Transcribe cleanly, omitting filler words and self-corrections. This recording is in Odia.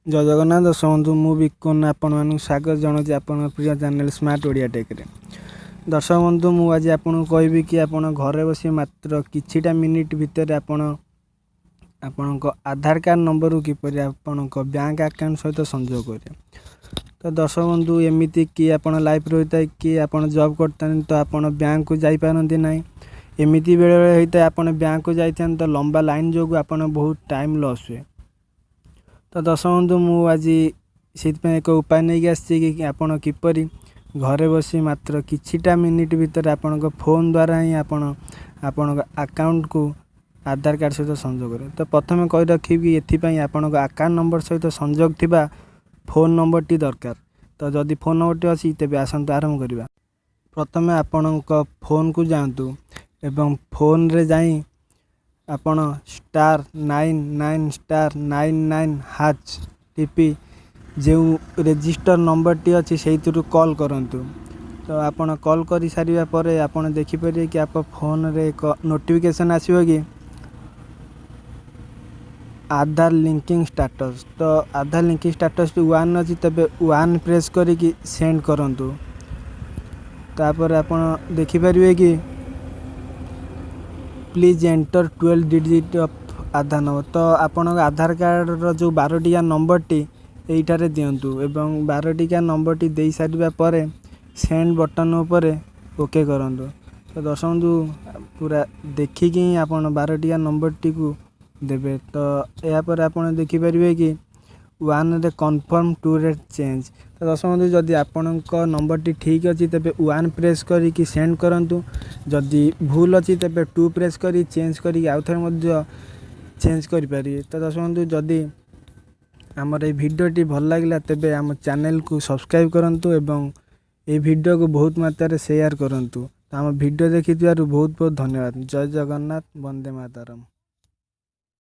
ଜୟ ଜଗନ୍ନାଥ ଦର୍ଶକ ବନ୍ଧୁ, ମୁଁ ବିକୁନ ଆପଣମାନଙ୍କୁ ସ୍ୱାଗତ ଜଣାଉଛି ଆପଣଙ୍କ ପ୍ରିୟ ଚ୍ୟାନେଲ୍ ସ୍ମାର୍ଟ ଓଡ଼ିଆ ଟେକ୍ରେ। ଦର୍ଶକ ବନ୍ଧୁ, ମୁଁ ଆଜି ଆପଣଙ୍କୁ କହିବି କି ଆପଣ ଘରେ ବସି ମାତ୍ର କିଛିଟା ମିନିଟ୍ ଭିତରେ ଆପଣ ଆପଣଙ୍କ ଆଧାର କାର୍ଡ଼ ନମ୍ବରକୁ କିପରି ଆପଣଙ୍କ ବ୍ୟାଙ୍କ ଆକାଉଣ୍ଟ ସହିତ ସଂଯୋଗ କରିବେ। ତ ଦର୍ଶକ ବନ୍ଧୁ, ଏମିତି କି ଆପଣ ଲାଇଫ୍ ରହିଥାଏ କି ଆପଣ ଜବ୍ କରିଥାନ୍ତି, ତ ଆପଣ ବ୍ୟାଙ୍କକୁ ଯାଇପାରନ୍ତି ନାହିଁ। ଏମିତି ବେଳେବେଳେ ହେଇଥାଏ, ଆପଣ ବ୍ୟାଙ୍କକୁ ଯାଇଥାନ୍ତି ତ ଲମ୍ବା ଲାଇନ୍ ଯୋଗୁଁ ଆପଣ ବହୁତ ଟାଇମ୍ ଲସ୍ ହୁଏ। ତ ଦର୍ଶକ ବନ୍ଧୁ, ମୁଁ ଆଜି ସେଇଥିପାଇଁ ଏକ ଉପାୟ ନେଇକି ଆସିଛି କି ଆପଣ କିପରି ଘରେ ବସି ମାତ୍ର କିଛିଟା ମିନିଟ୍ ଭିତରେ ଆପଣଙ୍କ ଫୋନ୍ ଦ୍ୱାରା ହିଁ ଆପଣ ଆପଣଙ୍କ ଆକାଉଣ୍ଟକୁ ଆଧାର କାର୍ଡ଼ ସହିତ ସଂଯୋଗ କରିବେ। ତ ପ୍ରଥମେ କହି ରଖିବି, ଏଥିପାଇଁ ଆପଣଙ୍କ ଆକାଉଣ୍ଟ ନମ୍ବର ସହିତ ସଂଯୋଗ ଥିବା ଫୋନ୍ ନମ୍ବରଟି ଦରକାର। ତ ଯଦି ଫୋନ୍ ନମ୍ବରଟି ଅଛି, ତେବେ ଆସନ୍ତୁ ଆରମ୍ଭ କରିବା। ପ୍ରଥମେ ଆପଣଙ୍କ ଫୋନ୍କୁ ଯାଆନ୍ତୁ ଏବଂ ଫୋନ୍ରେ ଯାଇ ଆପଣ *99*99# ଟିପି ଯେଉଁ ରେଜିଷ୍ଟର ନମ୍ବରଟି ଅଛି, ସେଇଥିରୁ କଲ୍ କରନ୍ତୁ। ତ ଆପଣ କଲ୍ କରିସାରିବା ପରେ ଆପଣ ଦେଖିପାରିବେ କି ଆପଣ ଫୋନ୍ରେ ଏକ ନୋଟିଫିକେସନ୍ ଆସିବ କି ଆଧାର ଲିଙ୍କିଂ ଷ୍ଟାଟସ୍। ତ ଆଧାର ଲିଙ୍କିଂ ଷ୍ଟାଟସ୍ଟି 1 ଅଛି, ତେବେ 1 ପ୍ରେସ୍ କରିକି ସେଣ୍ଡ କରନ୍ତୁ। ତାପରେ ଆପଣ ଦେଖିପାରିବେ କି "Please enter 12 digit of Aadhaar number"। ତ ଆପଣଙ୍କ ଆଧାର କାର୍ଡ଼ର ଯେଉଁ 12 ଟିକିଆ ନମ୍ବରଟି ଏଇଠାରେ ଦିଅନ୍ତୁ ଏବଂ 12 ଟିକିଆ ନମ୍ବରଟି ଦେଇସାରିବା ପରେ ସେଣ୍ଡ ବଟନ୍ ଉପରେ ଓକେ କରନ୍ତୁ। ତ ଦର୍ଶକ ବନ୍ଧୁ, ପୁରା ଦେଖିକି ହିଁ ଆପଣ 12 ଟିକିଆ ନମ୍ବରଟିକୁ ଦେବେ। ତ ଏହାପରେ ଆପଣ ଦେଖିପାରିବେ କି 1ରେ କନଫର୍ମ, 2ରେ ଚେଞ୍ଜ। ତ ଦର୍ଶକ ବନ୍ଧୁ, ଯଦି ଆପଣଙ୍କ ନମ୍ବରଟି ଠିକ୍ ଅଛି, ତେବେ 1 ପ୍ରେସ୍ କରିକି ସେଣ୍ଡ କରନ୍ତୁ। ଯଦି ଭୁଲ ଅଛି, ତେବେ 2 ପ୍ରେସ୍ କରି ଚେଞ୍ଜ କରିକି ଆଉଥରେ ମଧ୍ୟ ଚେଞ୍ଜ କରିପାରିବେ। ତ ଦର୍ଶକ ବନ୍ଧୁ, ଯଦି ଆମର ଏଇ ଭିଡ଼ିଓଟି ଭଲ ଲାଗିଲା, ତେବେ ଆମ ଚ୍ୟାନେଲକୁ ସବସ୍କ୍ରାଇବ୍ କରନ୍ତୁ ଏବଂ ଏଇ ଭିଡ଼ିଓକୁ ବହୁତ ମାତ୍ରାରେ ସେୟାର କରନ୍ତୁ। ତ ଆମ ଭିଡ଼ିଓ ଦେଖିଥିବାରୁ ବହୁତ ବହୁତ ଧନ୍ୟବାଦ। ଜୟ ଜଗନ୍ନାଥ, ବନ୍ଦେ ମାତରମ୍।